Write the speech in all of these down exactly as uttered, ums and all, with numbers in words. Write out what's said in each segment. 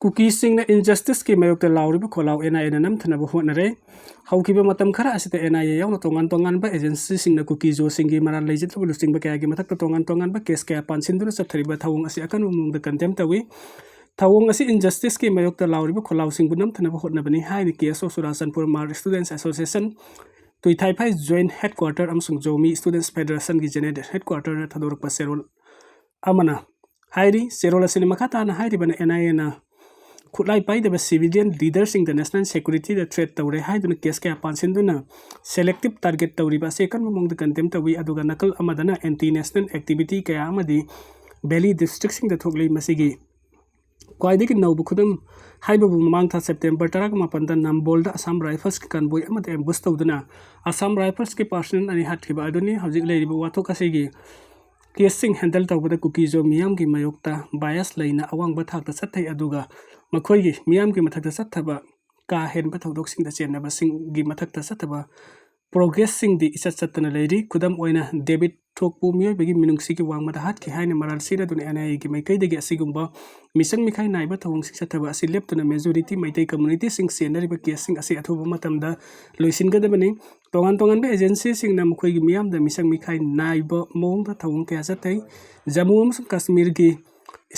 ꯀꯨꯀꯤꯁꯤꯡꯅ injusticeꯀꯤ ꯃꯥꯌꯣꯛꯇ ꯂꯥꯎꯔꯤꯕ ꯈꯣꯜꯂꯥꯎ NIAꯅ ꯅꯝꯊꯅꯕ ꯍꯣꯠꯅꯔꯦ꯫ ꯍꯧꯈꯤꯕ ꯃꯇꯝ ꯈꯔ ꯑꯁꯤꯗ NIA ꯌꯥꯎꯅ ꯇꯣꯉꯥꯟ ꯇꯣꯉꯥꯟꯕ agencyꯁꯤꯡꯅ ꯀꯨꯀꯤ ꯖꯣꯁꯤꯡꯒꯤ ꯃꯔꯥꯜ ꯂꯩꯖꯗꯕ ꯂꯨꯆꯤꯡꯕ ꯀꯌꯥꯒꯤ ꯃꯊꯛꯇ ꯇꯣꯉꯥꯟ ꯇꯣꯉꯥꯟꯕ case ꯀꯌꯥ ꯄꯥꯟꯁꯤꯟꯗꯨꯅ ꯆꯠꯊꯔꯤꯕ ꯊꯧꯑꯣꯡ ꯑꯁꯤ ꯑꯀꯟꯕ ꯃꯑꯣꯡꯗ condemn ꯇꯧꯏ꯫ ꯊꯧꯑꯣꯡ ꯑꯁꯤ injusticeꯀꯤ ꯃꯥꯌꯣꯛꯇ ꯂꯥꯎꯔꯤꯕ ꯈꯣꯜꯂꯥꯎꯁꯤꯡꯕꯨ ꯅꯝꯊꯅꯕ ꯍꯣꯠꯅꯕꯅꯤ ꯍꯥꯏꯅ KSO Churachandpur Mar Students Association, ꯇꯨꯏꯊꯥꯏꯐꯥꯏ Joint Headquarter ꯑꯃꯁꯨꯡ ꯖꯣꯃꯤ Students Federationꯒꯤ General Headquarterꯅ ꯊꯥꯗꯣꯔꯛꯄ ꯆꯦꯔꯣꯜ ꯑꯃꯅ ꯍꯥꯏꯔꯤ꯫ ꯆꯦꯔꯣꯜ ꯑꯁꯤꯅ ꯃꯈꯥ ꯇꯥꯅ ꯍꯥꯏꯔꯤꯕꯅ NIAꯅ ꯈꯨꯠꯂꯥꯏ ꯄꯥꯏꯗꯕ civilian leaderꯁꯤꯡꯗ national securityꯗ threat ꯇꯧꯔꯦ ꯍꯥꯏꯗꯨꯅ case ꯀꯌꯥ ꯄꯥꯟꯁꯤꯟꯗꯨꯅ selective target ꯇꯧꯔꯤꯕ ꯑꯁꯤ ꯑꯀꯟꯕ ꯃꯑꯣꯡꯗ condemn ꯇꯧꯏ꯫ ꯑꯗꯨꯒ ꯅꯥꯀꯜ ꯑꯃꯗꯅ anti national activity ꯀꯌꯥ ꯑꯃꯗꯤ valley districtꯁꯤꯡꯗ ꯊꯣꯛꯂꯤ꯫ ꯃꯁꯤꯒꯤ ꯈ꯭ꯋꯥꯏꯗꯒꯤ ꯅꯧꯕ ꯈꯨꯗꯝ ꯍꯥꯏꯕꯕꯨ ꯃꯃꯥꯡ ꯊꯥ September ꯇꯔꯥꯃꯥꯄꯟꯗ ꯅꯝꯕꯣꯜꯗ Assam Riflesꯀꯤ convoy ꯑꯃꯗ ambush ꯇꯧꯗꯨꯅ Assam Riflesꯀꯤ personnel ꯑꯅꯤ ꯍꯥꯠꯈꯤꯕ ꯑꯗꯨꯅꯤ꯫ ꯍꯧꯖꯤꯛ ꯂꯩꯔꯤꯕ ꯋꯥꯊꯣꯛ ꯑꯁꯤꯒꯤ caseꯁꯤꯡ handle ꯇꯧꯕꯗ ꯀꯨꯀꯤ ꯖꯣ ꯃꯤꯌꯥꯝꯒꯤ ꯃꯥꯌꯣꯛꯇ bias ꯂꯩꯅ ꯑꯋꯥꯡꯕ ꯊꯥꯛꯇ ꯆꯠꯊꯩ, ꯑꯗꯨꯒ ꯃꯈꯣꯏꯒꯤ ꯃꯤꯌꯥꯝꯒꯤ ꯃꯊꯛꯇ ꯆꯠꯊꯕ ꯀꯥ ꯍꯦꯟꯕ ꯊꯧꯗꯣꯛꯁꯤꯡꯗ ꯆꯦꯟꯅꯕꯁꯤꯡꯒꯤ ꯃꯊꯛꯇ ꯆꯠꯊꯕ progressꯁꯤꯡꯗꯤ ꯏꯆꯠ ꯆꯠꯇꯅ ꯂꯩꯔꯤ꯫ ꯈꯨꯗꯝ ꯑꯣꯏꯅ ꯗꯦꯕꯤꯠ ꯊꯣꯛꯄꯨ ꯃꯤꯑꯣꯏꯕꯒꯤ ꯃꯤꯅꯨꯡꯁꯤꯒꯤ ꯋꯥꯡꯃꯗ ꯍꯥꯠꯈꯤ ꯍꯥꯏꯅ ꯃꯔꯥꯜ ꯁꯤꯔꯗꯨꯅ NIAꯒꯤ ꯃꯥꯏꯀꯩꯗꯒꯤ ꯑꯁꯤꯒꯨꯝꯕ ꯃꯤꯆꯪ ꯃꯤꯈꯥꯏ ꯅꯥꯏꯕ ꯊꯧꯑꯣꯡꯁꯤꯡ ꯆꯠꯊꯕ ꯑꯁꯤ ꯂꯦꯞꯇꯨꯅ majority ꯃꯩꯇꯩ communityꯁꯤꯡ ꯆꯦꯟꯅꯔꯤꯕ caseꯁꯤꯡ ꯑꯁꯤ ꯑꯊꯨꯕ ꯃꯇꯝꯗ ꯂꯣꯏꯁꯤꯟꯒꯗꯕꯅꯤ꯫ ꯇꯣꯉꯥꯟ ꯇꯣꯉꯥꯟꯕ agencyꯁꯤꯡꯅ ꯃꯈꯣꯏꯒꯤ ꯃꯤꯌꯥꯝꯗ ꯃꯤꯆꯪ ꯃꯤꯈꯥꯏ ꯅꯥꯏꯕ ꯃꯑꯣꯡꯗ ꯊꯧꯑꯣꯡ ꯀꯌꯥ ꯆꯠꯊꯩ꯫ ꯖꯝꯃꯨ ꯑꯃꯁꯨꯡ ꯀꯥꯁꯃꯤꯔꯒꯤ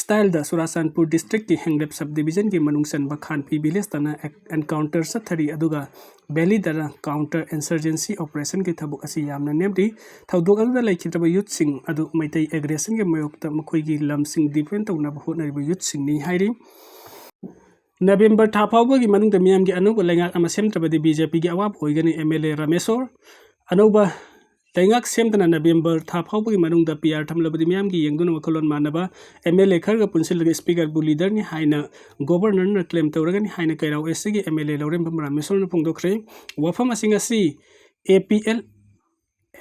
styleꯗ ꯆꯨꯔꯥꯆꯥꯟꯄꯨꯔ districtꯀꯤ ꯍꯦꯡꯂꯦꯞ sub divisionꯒꯤ ꯃꯅꯨꯡ ꯆꯟꯕ ꯈꯥꯟꯄꯤ villageꯇꯅ encounter ꯆꯠꯊꯔꯤ, ꯑꯗꯨꯒ valleyꯗꯅ counter insurgency operationꯒꯤ ꯊꯕꯛ ꯑꯁꯤ ꯌꯥꯝꯅ ꯅꯦꯝꯂꯤ꯫ ꯊꯧꯗꯣꯛ ꯑꯗꯨꯗ ꯂꯩꯈꯤꯗ꯭ꯔꯕ youthꯁꯤꯡ ꯑꯗꯨ ꯃꯩꯇꯩ aggressionꯒꯤ ꯃꯥꯌꯣꯛꯇ ꯃꯈꯣꯏꯒꯤ ꯂꯝꯁꯤꯡ defend ꯇꯧꯅꯕ ꯍꯣꯠꯅꯔꯤꯕ youthꯁꯤꯡꯅꯤ ꯍꯥꯏꯔꯤ꯫ November ꯊꯥ ꯐꯥꯎꯕꯒꯤ ꯃꯅꯨꯡꯗ ꯃꯤꯌꯥꯝꯒꯤ ꯑꯅꯧꯕ ꯂꯩꯉꯥꯛ ꯑꯃ ꯁꯦꯝꯗ꯭ꯔꯕꯗꯤ BJPꯒꯤ ꯑꯋꯥꯕ ꯑꯣꯏꯒꯅꯤ, MLA ꯔꯥꯃꯦꯁꯣꯔ꯫ ꯑꯅꯧꯕ ꯂꯩꯉꯥꯛ ꯁꯦꯝꯗꯅ November ꯊꯥ ꯐꯥꯎꯕꯒꯤ ꯃꯅꯨꯡꯗ PR ꯊꯝꯂꯕꯗꯤ ꯃꯤꯌꯥꯝꯒꯤ ꯌꯦꯡꯗꯨꯅ ꯋꯥꯈꯜꯂꯣꯟ ꯃꯥꯟꯅꯕ MLA ꯈꯔꯒ ꯄꯨꯟꯁꯤꯜꯂꯒ speakerꯕꯨ leaderꯅꯤ ꯍꯥꯏꯅ governorꯅ claim ꯇꯧꯔꯒꯅꯤ ꯍꯥꯏꯅ ꯀꯩꯔꯥꯎ SCꯒꯤ MLA ꯂꯧꯔꯦꯝꯕꯝ ꯔꯥꯃꯦꯁꯣꯔꯅ ꯐꯣꯡꯗꯣꯛꯈ꯭ꯔꯦ꯫ ꯋꯥꯐꯝ ꯑꯁꯤꯡ ꯑꯁꯤ APL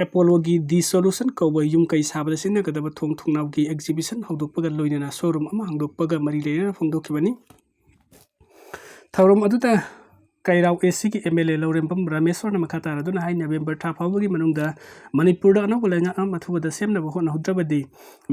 Apolloꯒꯤ dissolution ꯀꯧꯕ ꯌꯨꯝ ꯀꯩ ꯁꯥꯕꯗ ꯁꯤꯖꯤꯟꯅꯒꯗꯕ ꯊꯣꯡ ꯊꯣꯡꯅꯥꯎꯒꯤ exhibition ꯍꯧꯗꯣꯛꯄꯒ ꯂꯣꯏꯅꯅ showroom ꯑꯃ ꯍꯥꯡꯗꯣꯛꯄꯒ ꯃꯔꯤ ꯂꯩꯅꯅ ꯐꯣꯡꯗꯣꯛꯈꯤꯕꯅꯤ꯫ ꯊꯧꯔꯝ ꯑꯗꯨꯗ ꯀꯩꯔꯥꯎ ꯑꯦ ꯁꯤꯒꯤ ꯑꯦꯝ ꯑꯦꯜ ꯑꯦ ꯂꯧꯔꯦꯝꯕꯝ ꯔꯥꯃꯦꯁꯣꯔꯅ ꯃꯈꯥ ꯇꯥꯔꯗꯨꯅ ꯍꯥꯏ, ꯅꯕꯦꯝꯕꯔ ꯊꯥ ꯐꯥꯎꯕꯒꯤ ꯃꯅꯨꯡꯗ ꯃꯅꯤꯄꯨꯔꯗ ꯑꯅꯧꯕ ꯂꯩꯉꯥꯛ ꯑꯃ ꯑꯊꯨꯕꯗ ꯁꯦꯝꯅꯕ ꯍꯣꯠꯅꯍꯧꯗ꯭ꯔꯕꯗꯤ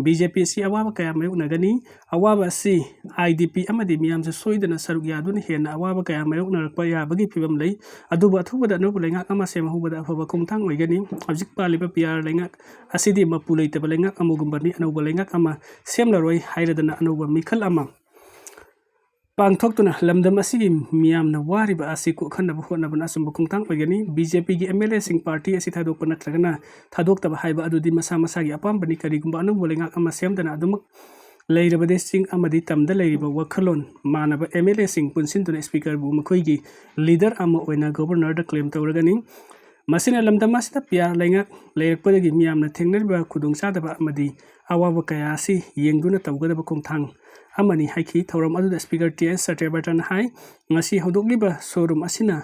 ꯕꯤ ꯖꯦ ꯄꯤ ꯑꯁꯤ ꯑꯋꯥꯕ ꯀꯌꯥ ꯃꯥꯌꯣꯛꯅꯒꯅꯤ꯫ ꯑꯋꯥꯕ ꯑꯁꯤ ꯑꯥꯏ ꯗꯤ ꯄꯤ ꯑꯃꯗꯤ ꯃꯤꯌꯥꯝꯁꯨ ꯁꯣꯏꯗꯅ ꯁꯔꯨꯛ ꯌꯥꯗꯨꯅ ꯍꯦꯟꯅ ꯑꯋꯥꯕ ꯀꯌꯥ ꯃꯥꯌꯣꯛꯅꯔꯛꯄ ꯌꯥꯕꯒꯤ ꯐꯤꯕꯝ ꯂꯩ꯫ ꯑꯗꯨꯕꯨ ꯑꯊꯨꯕꯗ ꯑꯅꯧꯕ ꯂꯩꯉꯥꯛ ꯑꯃ ꯁꯦꯝꯍꯧꯕꯗ ꯑꯐꯕ ꯈꯣꯡꯊꯥꯡ ꯑꯣꯏꯒꯅꯤ꯫ ꯍꯧꯖꯤꯛ ꯄꯥꯜꯂꯤꯕ ꯄꯤ ꯑꯥꯔ ꯂꯩꯉꯥꯛ ꯑꯁꯤꯗꯤ ꯃꯄꯨ ꯂꯩꯇꯕ ꯂꯩꯉꯥꯛ ꯑꯃꯒꯨꯝꯕꯅꯤ꯫ ꯑꯅꯧꯕ ꯂꯩꯉꯥꯛ ꯑꯃ ꯁꯦꯝꯂꯔꯣꯏ ꯍꯥꯏꯔꯗꯅ ꯑꯅꯧꯕ ꯃꯤꯈꯜ ꯑꯃ ꯄꯥꯡꯊꯣꯛꯇꯨꯅ ꯂꯝꯗꯝ ꯑꯁꯤꯒꯤ ꯃꯤꯌꯥꯝꯅ ꯋꯥꯔꯤꯕ ꯑꯁꯤ ꯀꯣꯛꯍꯟꯅꯕ ꯍꯣꯠꯅꯕꯅ ꯑꯆꯨꯝꯕ ꯈꯣꯡꯊꯥꯡ ꯑꯣꯏꯒꯅꯤ꯫ ꯕꯤ ꯖꯦ ꯄꯤꯒꯤ ꯑꯦꯝ ꯑꯦꯜ ꯑꯦꯁꯤꯡ ꯄꯥꯔꯇꯤ ꯑꯁꯤ ꯊꯥꯗꯣꯛꯄ ꯅꯠꯇ꯭ꯔꯒꯅ ꯊꯥꯗꯣꯛꯇꯕ ꯍꯥꯏꯕ ꯑꯗꯨꯗꯤ ꯃꯁꯥ ꯃꯁꯥꯒꯤ ꯑꯄꯥꯝꯕꯅꯤ꯫ ꯀꯔꯤꯒꯨꯝꯕ ꯑꯅꯧꯕ ꯂꯩꯉꯥꯛ ꯑꯃ ꯁꯦꯝꯗꯅ ꯑꯗꯨꯃꯛ ꯂꯩꯔꯕꯗꯤ ꯆꯤꯡ ꯑꯃꯗꯤ ꯇꯝꯗ ꯂꯩꯔꯤꯕ ꯋꯥꯈꯜꯂꯣꯟ ꯃꯥꯟꯅꯕ ꯑꯦꯝ ꯑꯦꯜ ꯑꯦꯁꯤꯡ ꯄꯨꯟꯁꯤꯟꯗꯨꯅ ꯏꯁꯄꯤꯀꯔꯕꯨ ꯃꯈꯣꯏꯒꯤ ꯂꯤꯗꯔ ꯑꯃ ꯑꯣꯏꯅ ꯒꯣꯕꯔꯅꯔꯗ ꯀ꯭ꯂꯦꯝ ꯇꯧꯔꯒꯅꯤ꯫ ꯃꯁꯤꯅ ꯂꯝꯗꯝ ꯑꯁꯤꯗ ꯄꯤ ꯑꯥꯔ ꯂꯩꯉꯥꯛ ꯂꯩꯔꯛꯄꯗꯒꯤ ꯃꯤꯌꯥꯝꯅ ꯊꯦꯡꯅꯔꯤꯕ ꯈꯨꯗꯣꯡꯆꯥꯗꯕ ꯑꯃꯗꯤ ꯑꯋꯥꯕ ꯀꯌꯥ ꯑꯁꯤ ꯌꯦꯡꯗꯨꯅ ꯇꯧꯒꯗꯕ ꯈꯣꯡꯊꯥꯡ ꯑꯃꯅꯤ ꯍꯥꯏꯈꯤ꯫ ꯊꯧꯔꯝ ꯑꯗꯨꯗ ꯏꯁꯄꯤꯀꯔ ꯇꯤ ꯑꯦꯁ ꯁꯇ꯭ꯌꯕ꯭ꯔꯇꯅ ꯍꯥꯏ, ꯉꯁꯤ ꯍꯧꯗꯣꯛꯂꯤꯕ ꯁꯣꯔꯨꯝ ꯑꯁꯤꯅ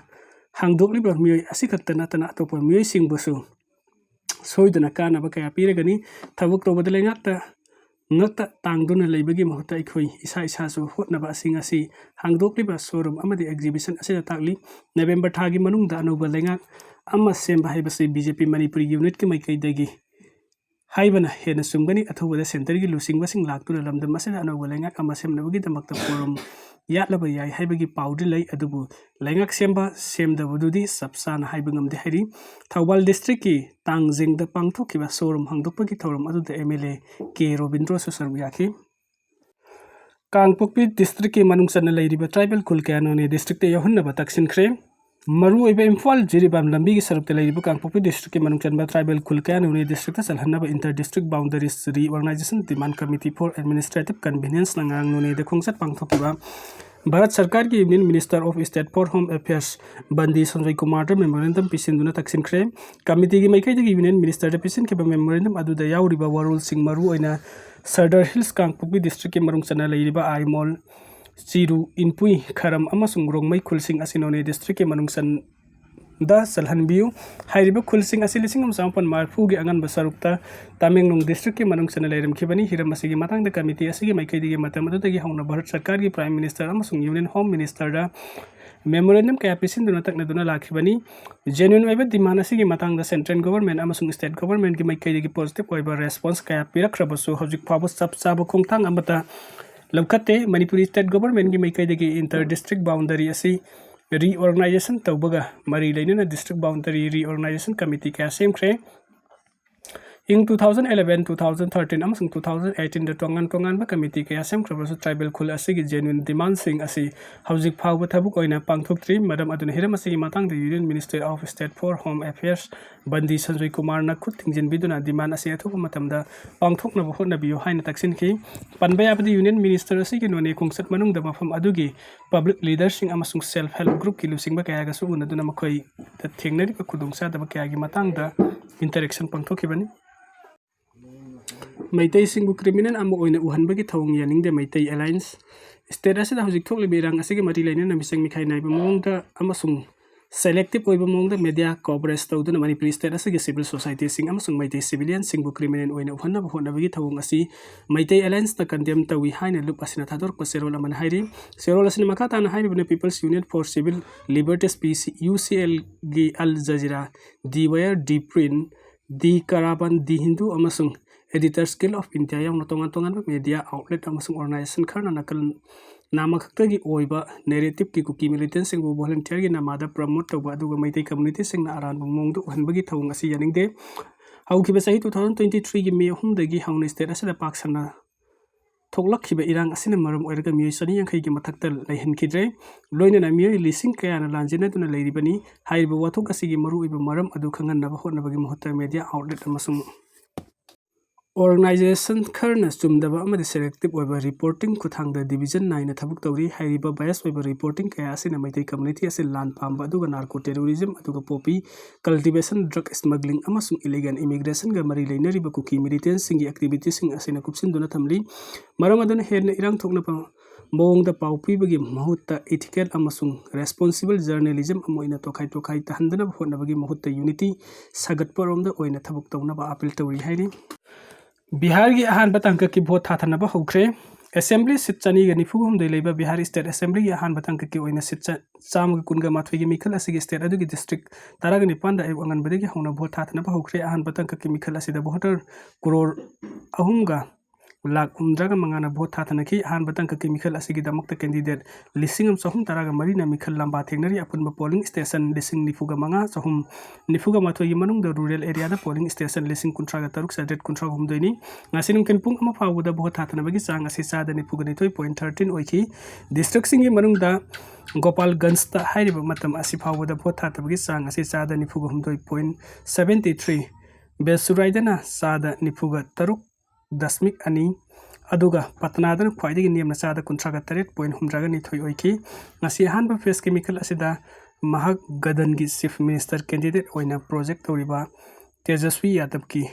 ꯍꯥꯡꯗꯣꯛꯂꯤꯕ ꯃꯤꯑꯣꯏ ꯑꯁꯤꯈꯛꯇ ꯅꯠꯇꯅ ꯑꯇꯣꯞꯄ ꯃꯤꯑꯣꯏꯁꯤꯡꯕꯨꯁꯨ ꯁꯣꯏꯗꯅ ꯀꯥꯟꯅꯕ ꯀꯌꯥ ꯄꯤꯔꯒꯅꯤ꯫ ꯊꯕꯛ ꯇꯧꯕꯗ ꯂꯩꯉꯥꯛꯇ ꯉꯛꯇ ꯇꯥꯡꯗꯨꯅ ꯂꯩꯕꯒꯤ ꯃꯍꯨꯠꯇ ꯑꯩꯈꯣꯏ ꯏꯁꯥ ꯏꯁꯥꯁꯨ ꯍꯣꯠꯅꯕ ꯑꯁꯤ ꯉꯁꯤ ꯍꯥꯡꯗꯣꯛꯂꯤꯕ ꯁꯣꯔꯨꯝ ꯑꯃꯗꯤ ꯑꯦꯛꯖꯤꯕꯤꯁꯟ ꯑꯁꯤꯗ ꯇꯥꯛꯂꯤ꯫ ꯅꯕꯦꯝꯕꯔ ꯊꯥꯒꯤ ꯃꯅꯨꯡꯗ ꯑꯅꯧꯕ ꯂꯩꯉꯥꯛ ꯑꯃ ꯁꯦꯝꯕ ꯍꯥꯏꯕꯁꯤ ꯕꯤ ꯖꯦ ꯄꯤ ꯃꯅꯤꯄꯨꯔꯤ ꯌꯨꯅꯤꯠꯀꯤ ꯃꯥꯏꯀꯩꯗꯒꯤ ꯍꯥꯏꯕꯅ ꯍꯦꯟꯅ ꯆꯨꯝꯒꯅꯤ꯫ ꯑꯊꯨꯕꯗ ꯁꯦꯟꯇꯔꯒꯤ ꯂꯨꯆꯤꯡꯕꯁꯤꯡ ꯂꯥꯛꯇꯨꯅ ꯂꯝꯗꯝ ꯑꯁꯤꯗ ꯑꯅꯧꯕ ꯂꯩꯉꯥꯛ ꯑꯃ ꯁꯦꯝꯅꯕꯒꯤꯗꯃꯛꯇ ꯐꯣꯔꯝ ꯌꯥꯠꯂꯕ ꯌꯥꯏ ꯍꯥꯏꯕꯒꯤ ꯄꯥꯎꯗꯤ ꯂꯩ꯫ ꯑꯗꯨꯕꯨ ꯂꯩꯉꯥꯛ ꯁꯦꯝꯕ ꯁꯦꯝꯗꯕꯗꯨꯗꯤ ꯆꯞ ꯆꯥꯅ ꯍꯥꯏꯕ ꯉꯝꯗꯦ ꯍꯥꯏꯔꯤ꯫ ꯊꯧꯕꯥꯜ ꯗꯤꯁꯇ꯭ꯔꯤꯛꯀꯤ ꯇꯥꯡꯖꯤꯡꯗ ꯄꯥꯡꯊꯣꯛꯈꯤꯕ ꯁꯣꯔꯨꯝ ꯍꯥꯡꯗꯣꯛꯄꯒꯤ ꯊꯧꯔꯝ ꯑꯗꯨꯗ ꯑꯦꯝ ꯑꯦꯜ ꯑꯦ ꯀꯦ ꯔꯣꯕꯤꯟꯗ꯭ꯔꯣꯁꯨ ꯁꯔꯨꯛ ꯌꯥꯈꯤ꯫ ꯀꯥꯡꯄꯣꯛꯄꯤ ꯗꯤꯁꯇ꯭ꯔꯤꯛꯀꯤ ꯃꯅꯨꯡ ꯆꯟꯅ ꯂꯩꯔꯤꯕ ꯇ꯭ꯔꯥꯏꯕꯦꯜ ꯈꯨꯜ ꯀꯌꯥ ꯅꯣꯅꯦ ꯗꯤꯁꯇ꯭ꯔꯤꯛꯇ ꯌꯧꯍꯟꯅꯕ ꯇꯛꯁꯤꯟꯈ꯭ꯔꯦ꯫ ꯃꯔꯨꯑꯣꯏꯕ ꯏꯝꯐꯥꯜ ꯖꯤꯔꯤꯕꯥꯝ ꯂꯝꯕꯤꯒꯤ ꯁꯔꯨꯛꯇ ꯂꯩꯔꯤꯕ ꯀꯥꯡꯄꯣꯛꯄꯤ ꯗꯤꯁꯇ꯭ꯔꯤꯛꯀꯤ ꯃꯅꯨꯡ ꯆꯟꯕ ꯇ꯭ꯔꯥꯏꯕꯦꯜ ꯈꯨꯜ ꯀꯌꯥ ꯅꯣꯅꯦ district ꯆꯜꯍꯟꯅꯕ Inter District Boundaries Reorganization Demand Committee for Administrative Convenience ꯅ ꯉꯔꯥꯡ ꯅꯣꯅꯦꯗ ꯈꯣꯡꯆꯠ ꯄꯥꯡꯊꯣꯛꯈꯤꯕ ꯚꯥꯔꯠ ꯁꯔꯀꯥꯔꯒꯤ Union Minister of State for Home Affairs ꯕꯟꯗꯤ Sanjoy ꯀꯨꯃꯥꯔꯗ memorandum ꯄꯤꯁꯤꯟꯗꯨꯅ ꯇꯛꯁꯤꯟꯈ꯭ꯔꯦ꯫ ꯀꯃꯤꯇꯤꯒꯤ ꯃꯥꯏꯀꯩꯗꯒꯤ Union Minister ꯗ ꯄꯤꯁꯤꯟꯈꯤꯕ memorandum ꯑꯗꯨꯗ ꯌꯥꯎꯔꯤꯕ ꯋꯥꯔꯣꯜꯁꯤꯡ ꯃꯔꯨꯑꯣꯏꯅ ꯁꯔꯗꯔ ꯍꯤꯜꯁ ꯀꯥꯡꯄꯣꯛꯄꯤ ꯗꯤꯁꯇ꯭ꯔꯤꯛꯀꯤ ꯃꯅꯨꯡ ꯆꯟꯅ ꯂꯩꯔꯤꯕ ꯑꯥꯏꯃꯣꯜ, ꯆꯤꯔꯨ, ꯏꯟꯄꯨꯏ, ꯈꯔꯝ ꯑꯃꯁꯨꯡ ꯔꯣꯡꯃꯩ ꯈꯨꯜꯁꯤꯡ ꯑꯁꯤ ꯅꯣꯅꯦ ꯗꯤꯁꯇ꯭ꯔꯤꯛꯀꯤ ꯃꯅꯨꯡ ꯆꯟꯗ ꯆꯜꯍꯟꯕꯤꯌꯨ꯫ ꯍꯥꯏꯔꯤꯕ ꯈꯨꯜꯁꯤꯡ ꯑꯁꯤ ꯂꯤꯁꯤꯡ ꯑꯃ ꯆꯃꯥꯄꯟ ꯃꯔꯤꯐꯨꯒꯤ ꯑꯉꯟꯕ ꯁꯔꯨꯛꯇ ꯇꯃꯦꯡꯂꯣꯡ ꯗꯤꯁꯇ꯭ꯔꯤꯛꯀꯤ ꯃꯅꯨꯡ ꯆꯟꯅ ꯂꯩꯔꯝꯈꯤꯕꯅꯤ꯫ ꯍꯤꯔꯝ ꯑꯁꯤꯒꯤ ꯃꯇꯥꯡꯗ ꯀꯃꯤꯇꯤ ꯑꯁꯤꯒꯤ ꯃꯥꯏꯀꯩꯗꯒꯤ ꯃꯇꯝ ꯑꯗꯨꯗꯒꯤ ꯍꯧꯅ ꯚꯥꯔꯠ ꯁꯔꯀꯥꯔꯒꯤ Prime Minister ꯑꯃꯁꯨꯡ Union Home Minister ꯗ memorandum ꯀꯌꯥ ꯄꯤꯁꯤꯟꯗꯨꯅ ꯇꯛꯅꯗꯨꯅ ꯂꯥꯛꯈꯤꯕꯅꯤ꯫ Genuine ꯑꯣꯏꯕ demand ꯑꯁꯤꯒꯤ ꯃꯇꯥꯡꯗ central government ꯑꯃꯁꯨꯡ state governmentꯀꯤ ꯃꯥꯏꯀꯩꯗꯒꯤ positive ꯑꯣꯏꯕ response ꯀꯌꯥ ꯄꯤꯔꯛꯈ꯭ꯔꯕꯁꯨ, ꯍꯧꯖꯤꯛ ꯐꯥꯎꯕ ꯆꯞ ꯆꯥꯕ ꯈꯣꯡꯊꯥꯡ ꯑꯃꯠꯇ ꯂꯧꯈꯠꯇꯦ꯫ ꯃꯅꯤꯄꯨꯔꯤ state governmentꯀꯤ ꯃꯥꯏꯀꯩꯗꯒꯤ inter district boundary ꯑꯁꯤ reorganization ꯇꯧꯕꯒ ꯃꯔꯤ ꯂꯩꯅꯅ district boundary reorganization committee ꯀꯌꯥ ꯁꯦꯝꯈ꯭ꯔꯦ꯫ ꯏꯪ two thousand eleven, two thousand thirteen ꯑꯃꯁꯨꯡ two thousand eighteenꯗ ꯇꯣꯉꯥꯟ ꯇꯣꯉꯥꯟꯕ committee ꯀꯌꯥ ꯁꯦꯝꯈ꯭ꯔꯕꯁꯨ, tribal ꯈꯨꯜ ꯑꯁꯤꯒꯤ genuine demandꯁꯤꯡ ꯑꯁꯤ ꯍꯧꯖꯤꯛ ꯐꯥꯎꯕ ꯊꯕꯛ ꯑꯣꯏꯅ ꯄꯥꯡꯊꯣꯛꯇ꯭ꯔꯤ꯫ ꯃꯔꯝ ꯑꯗꯨꯅ ꯍꯤꯔꯝ ꯑꯁꯤꯒꯤ ꯃꯇꯥꯡꯗ Union Minister of State for Home Affairs ꯕꯟꯗꯤ Sanjoy ꯀꯨꯃꯥꯔꯅ ꯈꯨꯠ ꯊꯤꯡꯖꯤꯟꯕꯤꯗꯨꯅ demand ꯑꯁꯤ ꯑꯊꯨꯕ ꯃꯇꯝꯗ ꯄꯥꯡꯊꯣꯛꯅꯕ ꯍꯣꯠꯅꯕꯤꯌꯨ ꯍꯥꯏꯅ ꯇꯛꯁꯤꯟꯈꯤ꯫ ꯄꯟꯕ ꯌꯥꯕꯗꯤ, Union Minister ꯑꯁꯤꯒꯤ ꯅꯣꯅꯦ ꯈꯣꯡꯆꯠ ꯃꯅꯨꯡꯗ ꯃꯐꯝ ꯑꯗꯨꯒꯤ public leaderꯁꯤꯡ ꯑꯃꯁꯨꯡ self help groupꯀꯤ ꯂꯨꯆꯤꯡꯕ ꯀꯌꯥꯒꯁꯨ ꯎꯅꯗꯨꯅ ꯃꯈꯣꯏꯗ ꯊꯦꯡꯅꯔꯤꯕ ꯈꯨꯗꯣꯡꯆꯥꯗꯕ ꯀꯌꯥꯒꯤ ꯃꯇꯥꯡꯗ interaction ꯄꯥꯡꯊꯣꯛꯈꯤꯕꯅꯤ꯫ ꯃꯩꯇꯩꯁꯤꯡꯕꯨ criminal ꯑꯃ ꯑꯣꯏꯅ ꯎꯍꯟꯕꯒꯤ ꯊꯧꯑꯣꯡ ꯌꯥꯅꯤꯡꯗꯦ꯫ ꯃꯩꯇꯩ Alliance꯫ State ꯑꯁꯤꯗ ꯍꯧꯖꯤꯛ ꯊꯣꯛꯂꯤꯕ ꯏꯔꯥꯡ ꯑꯁꯤꯒꯤ ꯃꯔꯤ ꯂꯩꯅꯅ ꯃꯤꯆꯪ ꯃꯤꯈꯥꯏ ꯅꯥꯏꯕ ꯃꯑꯣꯡꯗ ꯑꯃꯁꯨꯡ selective ꯑꯣꯏꯕ ꯃꯑꯣꯡꯗ media coverage ꯇꯧꯗꯨꯅ ꯃꯅꯤꯄꯨꯔꯤ state ꯑꯁꯤꯒꯤ civil societyꯁꯤꯡ ꯑꯃꯁꯨꯡ ꯃꯩꯇꯩ civilianꯁꯤꯡꯕꯨ criminal ꯑꯣꯏꯅ ꯎꯍꯟꯅꯕ ꯍꯣꯠꯅꯕꯒꯤ ꯊꯧꯑꯣꯡ ꯑꯁꯤ ꯃꯩꯇꯩ Allianceꯅ condemn ꯇꯧꯏ ꯍꯥꯏꯅ ꯂꯨꯞ ꯑꯁꯤꯅ ꯊꯥꯗꯣꯔꯛꯄ ꯆꯦꯔꯣꯜ ꯑꯃꯅ ꯍꯥꯏꯔꯤ꯫ ꯆꯦꯔꯣꯜ ꯑꯁꯤꯅ ꯃꯈꯥ ꯇꯥꯅ ꯍꯥꯏꯔꯤꯕꯅ People's Union for Civil Liberties, ꯄꯤ ꯁꯤ ꯌꯨ ꯁꯤ ꯑꯦꯜꯒꯤ Al Jazeera, The Wire, The Print, The Caravan, The Hindu ꯑꯃꯁꯨꯡ Editors Guild of India ꯌꯥꯎꯅ ꯇꯣꯉꯥꯟ ꯇꯣꯉꯥꯟꯕ media outlet ꯑꯃꯁꯨꯡ organization ꯈꯔꯅ ꯅꯥꯀꯜ ꯅꯥꯝꯃꯈꯛꯇꯒꯤ ꯑꯣꯏꯕ narrativeꯀꯤ ꯀꯨꯀꯤ militantꯁꯤꯡꯕꯨ volunteerꯒꯤ ꯅꯃꯥꯗ promote ꯇꯧꯕ, ꯑꯗꯨꯒ ꯃꯩꯇꯩ communityꯁꯤꯡꯅ ꯑꯔꯥꯟꯕ ꯃꯑꯣꯡꯗ ꯎꯍꯟꯕꯒꯤ ꯊꯧꯑꯣꯡ ꯑꯁꯤ ꯌꯥꯅꯤꯡꯗꯦ꯫ ꯍꯧꯈꯤꯕ ꯆꯍꯤ two thousand twenty threeꯒꯤ May ꯑꯍꯨꯝꯗꯒꯤ ꯍꯧꯅ state ꯑꯁꯤꯗ ꯄꯥꯛ ꯁꯟꯅ ꯊꯣꯛꯂꯛꯈꯤꯕ ꯏꯔꯥꯡ ꯑꯁꯤꯅ ꯃꯔꯝ ꯑꯣꯏꯔꯒ ꯃꯤꯑꯣꯏ ꯆꯅꯤ ꯌꯥꯡꯈꯩꯒꯤ ꯃꯊꯛꯇ ꯂꯩꯍꯟꯈꯤꯗ꯭ꯔꯦ꯫ ꯂꯣꯏꯅꯅ ꯃꯤꯑꯣꯏ ꯂꯤꯁꯤꯡ ꯀꯌꯥꯅ ꯂꯥꯟꯖꯦꯟꯅꯗꯨꯅ ꯂꯩꯔꯤꯕꯅꯤ꯫ ꯍꯥꯏꯔꯤꯕ ꯋꯥꯊꯣꯛ ꯑꯁꯤꯒꯤ ꯃꯔꯨꯑꯣꯏꯕ ꯃꯔꯝ ꯑꯗꯨ ꯈꯪꯍꯟꯅꯕ ꯍꯣꯠꯅꯕꯒꯤ ꯃꯍꯨꯠꯇ media outlet ꯑꯃꯁꯨꯡ organization ꯈꯔꯅ ꯆꯨꯝꯗꯕ ꯑꯃꯗꯤ selective ꯑꯣꯏꯕ reporting ꯈꯨꯠꯊꯥꯡꯗ division ꯅꯥꯏꯅ ꯊꯕꯛ ꯇꯧꯔꯤ꯫ ꯍꯥꯏꯔꯤꯕ bias ꯑꯣꯏꯕ reporting ꯀꯌꯥ ꯑꯁꯤꯅ ꯃꯩꯇꯩ community ꯑꯁꯤ ꯂꯥꯟ ꯄꯥꯝꯕ ꯑꯗꯨꯒ narco terrorism ꯑꯗꯨꯒ poppy cultivation, drug smuggling ꯑꯃꯁꯨꯡ illegal immigrationꯒ ꯃꯔꯤ ꯂꯩꯅꯔꯤꯕ ꯀꯨꯀꯤ militantꯁꯤꯡꯒꯤ activityꯁꯤꯡ ꯑꯁꯤꯅ ꯀꯨꯞꯁꯤꯟꯗꯨꯅ ꯊꯝꯂꯤ꯫ ꯃꯔꯝ ꯑꯗꯨꯅ ꯍꯦꯟꯅ ꯏꯔꯥꯡ ꯊꯣꯛꯅꯕ ꯃꯑꯣꯡꯗ ꯄꯥꯎ ꯄꯤꯕꯒꯤ ꯃꯍꯨꯠꯇ ethical ꯑꯃꯁꯨꯡ responsible journalism ꯑꯃ ꯑꯣꯏꯅ ꯇꯣꯈꯥꯏ ꯇꯣꯈꯥꯏ ꯇꯥꯍꯟꯗꯅꯕ ꯍꯣꯠꯅꯕꯒꯤ ꯃꯍꯨꯠꯇ unity ꯁꯥꯒꯠꯄꯔꯣꯝꯗ ꯑꯣꯏꯅ ꯊꯕꯛ ꯇꯧꯅꯕ appeal ꯇꯧꯔꯤ ꯍꯥꯏꯔꯤ꯫ ꯕꯤꯍꯥꯔꯒꯤ ꯑꯍꯥꯟꯕ ꯇꯥꯡꯀꯛꯀꯤ vote ꯊꯥꯊꯅꯕ ꯍꯧꯈ꯭ꯔꯦ꯫ Assembly seat ꯆꯅꯤꯒ ꯅꯤꯐꯨ ꯍꯨꯝꯗꯣꯏ ꯂꯩꯕ ꯕꯤꯍꯥꯔ State Assemblyꯒꯤ ꯑꯍꯥꯟꯕ ꯇꯥꯡꯀꯛꯀꯤ ꯑꯣꯏꯅ seat ꯆꯥ-, ꯆꯥꯝꯃꯒ ꯀꯨꯟꯒ ꯃꯥꯊꯣꯏꯒꯤ ꯃꯤꯈꯜ ꯑꯁꯤꯒꯤ state ꯑꯗꯨꯒꯤ district ꯇꯔꯥꯒ ꯅꯤꯄꯥꯟꯗ ꯑꯌꯨꯛ ꯑꯉꯟꯕꯗꯒꯤ ꯍꯧꯅ vote ꯊꯥꯗꯅꯕ ꯍꯧꯈ꯭ꯔꯦ꯫ ꯑꯍꯥꯟꯕ ꯇꯥꯡꯀꯛꯀꯤ ꯃꯤꯈꯜ ꯑꯁꯤꯗ voter ꯀ꯭ꯔꯣꯔ ꯑꯍꯨꯝꯒ ꯂꯥꯈ ꯍꯨꯝꯗ꯭ꯔꯥꯒ ꯃꯉꯥꯅ vote ꯊꯥꯗꯅꯈꯤ꯫ ꯑꯍꯥꯟꯕ ꯇꯥꯡꯀꯛꯀꯤ ꯃꯤꯈꯜ ꯑꯁꯤꯒꯤꯗꯃꯛꯇ candidate ꯂꯤꯁꯤꯡ ꯑꯃ ꯆꯍꯨꯝ ꯇꯔꯥꯒ ꯃꯔꯤꯅ ꯃꯤꯈꯜ ꯂꯝꯕꯥ ꯊꯦꯡꯅꯔꯤ꯫ ꯑꯄꯨꯟꯕ polling station ꯂꯤꯁꯤꯡ ꯅꯤꯐꯨꯒ ꯃꯉꯥ ꯆꯍꯨꯝ ꯅꯤꯐꯨꯒ ꯃꯥꯊꯣꯏꯒꯤ ꯃꯅꯨꯡꯗ rural areaꯗ polling station ꯂꯤꯁꯤꯡ ꯀꯨꯟꯊ꯭ꯔꯥꯒ ꯇꯔꯨꯛ ꯆꯥꯇ꯭ꯔꯦꯠ ꯀꯨꯟꯊ꯭ꯔꯥ ꯍꯨꯝꯗꯣꯏꯅꯤ꯫ ꯉꯁꯤ ꯅꯨꯡꯊꯤꯜ ꯄꯨꯡ ꯑꯃ ꯐꯥꯎꯕꯗ vote ꯊꯥꯗꯅꯕꯒꯤ ꯆꯥꯡ ꯑꯁꯤ ꯆꯥꯗ ꯅꯤꯐꯨꯒ ꯅꯤꯊꯣꯏ point thirteen ꯑꯣꯏꯈꯤ꯫ Districtꯁꯤꯡꯒꯤ ꯃꯅꯨꯡꯗ ꯒꯣꯄꯥꯜꯒꯟꯖꯇ ꯍꯥꯏꯔꯤꯕ ꯃꯇꯝ ꯑꯁꯤ ꯐꯥꯎꯕꯗ vote ꯊꯥꯗꯕꯒꯤ ꯆꯥꯡ ꯑꯁꯤ ꯆꯥꯗ ꯅꯤꯐꯨꯒ ꯍꯨꯝꯗꯣꯏ point seventy three, ꯕꯦꯁꯨꯔꯥꯏꯗꯅ ꯆꯥꯗ ꯅꯤꯐꯨꯒ ꯇꯔꯨꯛ ꯗꯁꯃꯤꯛ ꯑꯅꯤ, ꯑꯗꯨꯒ ꯄꯇꯅꯥꯗꯅ ꯈ꯭ꯋꯥꯏꯗꯒꯤ ꯅꯦꯝꯅ ꯆꯥꯗ ꯀꯨꯟꯊ꯭ꯔꯥꯒ ꯇꯔꯦꯠ point ꯍꯨꯝꯗ꯭ꯔꯥꯒ ꯅꯤꯊꯣꯏ ꯑꯣꯏꯈꯤ꯫ ꯉꯁꯤ ꯑꯍꯥꯟꯕ phaseꯀꯤ ꯃꯤꯈꯜ ꯑꯁꯤꯗ ꯃꯍꯥꯒꯗꯟꯒꯤ Chief Minister candidate ꯑꯣꯏꯅ project ꯇꯧꯔꯤꯕ ꯇꯦꯖꯁ꯭ꯋꯤ ꯌꯥꯗꯕꯀꯤ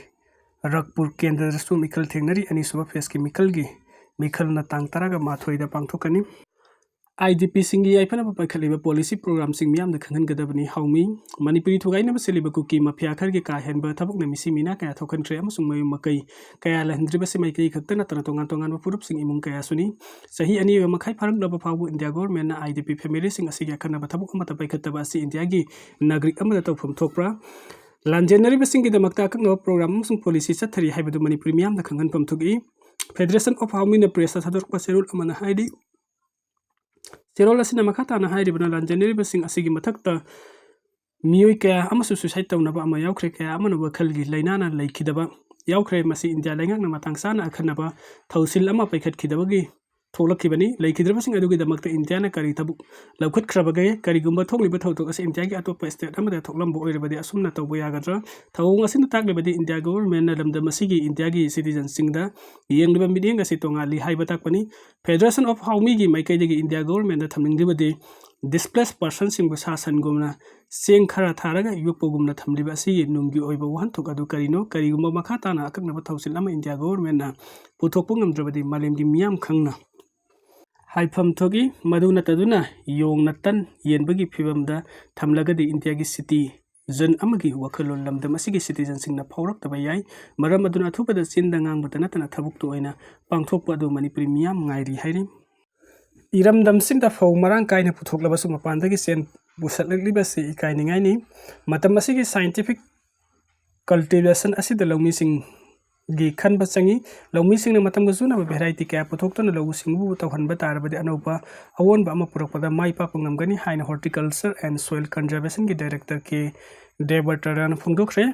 ꯔꯛꯄꯨꯔ ꯀꯦꯟꯗ꯭ꯔꯗꯁꯨ ꯃꯤꯈꯜ ꯊꯦꯡꯅꯔꯤ꯫ ꯑꯅꯤꯁꯨꯕ phaseꯀꯤ ꯃꯤꯈꯜꯒꯤ ꯃꯤꯈꯜꯅ ꯇꯥꯡ ꯇꯔꯥꯒ ꯃꯥꯊꯣꯏꯗ ꯄꯥꯡꯊꯣꯛꯀꯅꯤ꯫ IDPꯁꯤꯡꯒꯤ ꯌꯥꯏꯐꯅꯕ ꯄꯥꯏꯈꯠꯂꯤꯕ policy programꯁꯤꯡ ꯃꯤꯌꯥꯝꯗ ꯈꯪꯍꯟꯒꯗꯕꯅꯤ꯫ ꯍꯥꯎꯃꯤ, ꯃꯅꯤꯄꯨꯔꯤ ꯊꯨꯒꯥꯏꯅꯕ ꯁꯤꯜꯂꯤꯕ ꯀꯨꯀꯤ mafia ꯈꯔꯒꯤ ꯀꯥ ꯍꯦꯟꯕ ꯊꯕꯛꯅ ꯃꯤꯁꯤ ꯃꯤꯅꯥ ꯀꯌꯥ ꯊꯣꯛꯍꯟꯈ꯭ꯔꯦ ꯑꯃꯁꯨꯡ ꯃꯌꯨꯝ ꯃꯀꯩ ꯀꯌꯥ ꯂꯩꯍꯟꯗ꯭ꯔꯤꯕꯁꯤ ꯃꯥꯏꯀꯩ ꯈꯛꯇ ꯅꯠꯇꯅ ꯇꯣꯉꯥꯟ ꯇꯣꯉꯥꯟꯕ ꯐꯨꯔꯨꯞꯁꯤꯡ ꯏꯃꯨꯡ ꯀꯌꯥꯁꯨꯅꯤ꯫ ꯆꯍꯤ ꯑꯅꯤ ꯃꯈꯥꯏ ꯐꯥꯔꯛꯂꯕ ꯐꯥꯎꯕ India governmentꯅ IDP familyꯁꯤꯡ ꯑꯁꯤꯒꯤ ꯑꯈꯟꯅꯕ ꯊꯕꯛ ꯑꯃꯠꯇ ꯄꯥꯏꯈꯠꯇꯕ ꯑꯁꯤ Indiaꯒꯤ ꯅꯥꯒꯔꯤꯛ ꯑꯃꯗ ꯇꯧꯐꯝ ꯊꯣꯛꯄ꯭ꯔꯥ? ꯂꯥꯟꯖꯦꯟꯅꯔꯤꯕꯁꯤꯡꯒꯤꯗꯃꯛꯇ ꯑꯀꯛꯅꯕ program ꯑꯃꯁꯨꯡ policy ꯆꯠꯊꯔꯤ ꯍꯥꯏꯕꯗꯨ ꯃꯅꯤꯄꯨꯔꯤ ꯃꯤꯌꯥꯝꯗ ꯈꯪꯍꯟꯐꯝ ꯊꯣꯛꯏ꯫ Federation of Haomina Pressꯇ ꯊꯥꯗꯣꯔꯛꯄ ꯆꯦꯔꯣꯜ ꯑꯃꯅ ꯍꯥꯏꯔꯤ, ꯆꯦꯔꯣꯜ ꯑꯁꯤꯅ ꯃꯈꯥ ꯇꯥꯅ ꯍꯥꯏꯔꯤꯕꯅ ꯂꯥꯟꯖꯦꯟꯅꯔꯤꯕꯁꯤꯡ ꯑꯁꯤꯒꯤ ꯃꯊꯛꯇ ꯃꯤꯑꯣꯏ ꯀꯌꯥ ꯑꯃꯁꯨ suicide ꯇꯧꯅꯕ ꯑꯃ ꯌꯥꯎꯈ꯭ꯔꯦ, ꯀꯌꯥ ꯑꯃꯅ ꯋꯥꯈꯜꯒꯤ ꯂꯥꯏꯅꯥꯅ ꯂꯩꯈꯤꯗꯕ ꯌꯥꯎꯈ꯭ꯔꯦ꯫ ꯃꯁꯤ India ꯂꯩꯉꯥꯛꯅ ꯃꯇꯥꯡ ꯆꯥꯅ ꯑꯈꯟꯅꯕ ꯊꯧꯁꯤꯜ ꯑꯃ ꯄꯥꯏꯈꯠꯈꯤꯗꯕꯒꯤ ꯊꯣꯛꯂꯛꯈꯤꯕꯅꯤ꯫ ꯂꯩꯈꯤꯗ꯭ꯔꯕꯁꯤꯡ ꯑꯗꯨꯒꯤꯗꯃꯛꯇ Indiaꯅ ꯀꯔꯤ ꯊꯕꯛ ꯂꯧꯈꯠꯈ꯭ꯔꯕꯒꯦ? ꯀꯔꯤꯒꯨꯝꯕ ꯊꯣꯛꯂꯤꯕ ꯊꯧꯗꯣꯛ ꯑꯁꯤ Indiaꯒꯤ ꯑꯇꯣꯞꯄ state ꯑꯃꯗ ꯊꯣꯛꯂꯝꯕ ꯑꯣꯏꯔꯕꯗꯤ ꯑꯁꯨꯝꯅ ꯇꯧꯕ ꯌꯥꯒꯗ꯭ꯔꯥ? ꯊꯧꯑꯣꯡ ꯑꯁꯤꯅ ꯇꯥꯛꯂꯤꯕꯗꯤ India governmentꯅ ꯂꯝꯗꯝ ꯑꯁꯤꯒꯤ Indiaꯒꯤ citizenꯁꯤꯡꯗ ꯌꯦꯡꯂꯤꯕ ꯃꯤꯠꯌꯦꯡ ꯑꯁꯤ ꯇꯣꯉꯥꯜꯂꯤ ꯍꯥꯏꯕ ꯇꯥꯛꯄꯅꯤ꯫ Federation of Haomiꯒꯤ ꯃꯥꯏꯀꯩꯗꯒꯤ India governmentꯅ ꯊꯝꯅꯤꯡꯂꯤꯕꯗꯤ displaced personꯁꯤꯡꯕꯨ ꯁꯥ ꯁꯟꯒꯨꯝꯅ ꯆꯦꯡ ꯈꯔ ꯊꯥꯔꯒ ꯌꯣꯛꯄꯒꯨꯝꯅ ꯊꯝꯂꯤꯕ ꯑꯁꯤꯒꯤ ꯅꯨꯡꯒꯤ ꯑꯣꯏꯕ ꯋꯥꯍꯟꯊꯣꯛ ꯑꯗꯨ ꯀꯔꯤꯅꯣ? ꯀꯔꯤꯒꯨꯝꯕ ꯃꯈꯥ ꯇꯥꯅ ꯑꯀꯛꯅꯕ ꯊꯧꯁꯤꯜ ꯑꯃ India governmentꯅ ꯄꯨꯊꯣꯛꯄ ꯉꯝꯗ꯭ꯔꯕꯗꯤ ꯃꯥꯂꯦꯝꯒꯤ ꯃꯤꯌꯥꯝ ꯈꯪꯅ ꯍꯥꯏꯐꯝ ꯊꯣꯛꯏ꯫ ꯃꯗꯨ ꯅꯠꯇꯗꯨꯅ ꯌꯣꯡꯅ ꯇꯟ ꯌꯦꯟꯕꯒꯤ ꯐꯤꯕꯝꯗ ꯊꯝꯂꯒꯗꯤ Indiaꯒꯤ city ꯖꯟ ꯑꯃꯒꯤ ꯋꯥꯈꯜꯂꯣꯟ ꯂꯝꯗꯝ ꯑꯁꯤꯒꯤ citizenꯁꯤꯡꯅ ꯐꯥꯎꯔꯛꯇꯕ ꯌꯥꯏ꯫ ꯃꯔꯝ ꯑꯗꯨꯅ ꯑꯊꯨꯕꯗ ꯆꯤꯟꯗ ꯉꯥꯡꯕꯇ ꯅꯠꯇꯅ ꯊꯕꯛꯇ ꯑꯣꯏꯅ ꯄꯥꯡꯊꯣꯛꯄ ꯑꯗꯨ ꯃꯅꯤꯄꯨꯔꯤ ꯃꯤꯌꯥꯝ ꯉꯥꯏꯔꯤ ꯍꯥꯏꯔꯤ꯫ ꯏꯔꯝꯗꯝꯁꯤꯡꯗ ꯐꯧ ꯃꯔꯥꯡ ꯀꯥꯏꯅ ꯄꯨꯊꯣꯛꯂꯕꯁꯨ ꯃꯄꯥꯟꯗꯒꯤ ꯆꯦꯡ ꯄꯨꯁꯜꯂꯛꯂꯤꯕꯁꯤ ꯏꯀꯥꯏꯅꯤꯡꯉꯥꯏꯅꯤ꯫ ꯃꯇꯝ ꯑꯁꯤꯒꯤ scientific cultivation ꯑꯁꯤꯗ ꯂꯧꯃꯤꯁꯤꯡꯒꯤ ꯈꯟꯕ ꯆꯪꯏ꯫ ꯂꯧꯃꯤꯁꯤꯡꯅ ꯃꯇꯝꯒ ꯆꯨꯅꯕ variety ꯀꯌꯥ ꯄꯨꯊꯣꯛꯇꯨꯅ ꯂꯧꯎ ꯁꯤꯡꯎꯕꯨ ꯇꯧꯍꯟꯕ ꯇꯥꯔꯕꯗꯤ ꯑꯅꯧꯕ ꯑꯑꯣꯟꯕ ꯑꯃ ꯄꯨꯔꯛꯄꯗ ꯃꯥꯏ ꯄꯥꯛꯄ ꯉꯝꯒꯅꯤ ꯍꯥꯏꯅ Horticulture and Soil Conservationꯒꯤ Director K ꯗꯦꯕꯇꯔꯥꯅ ꯐꯣꯡꯗꯣꯛꯈ꯭ꯔꯦ꯫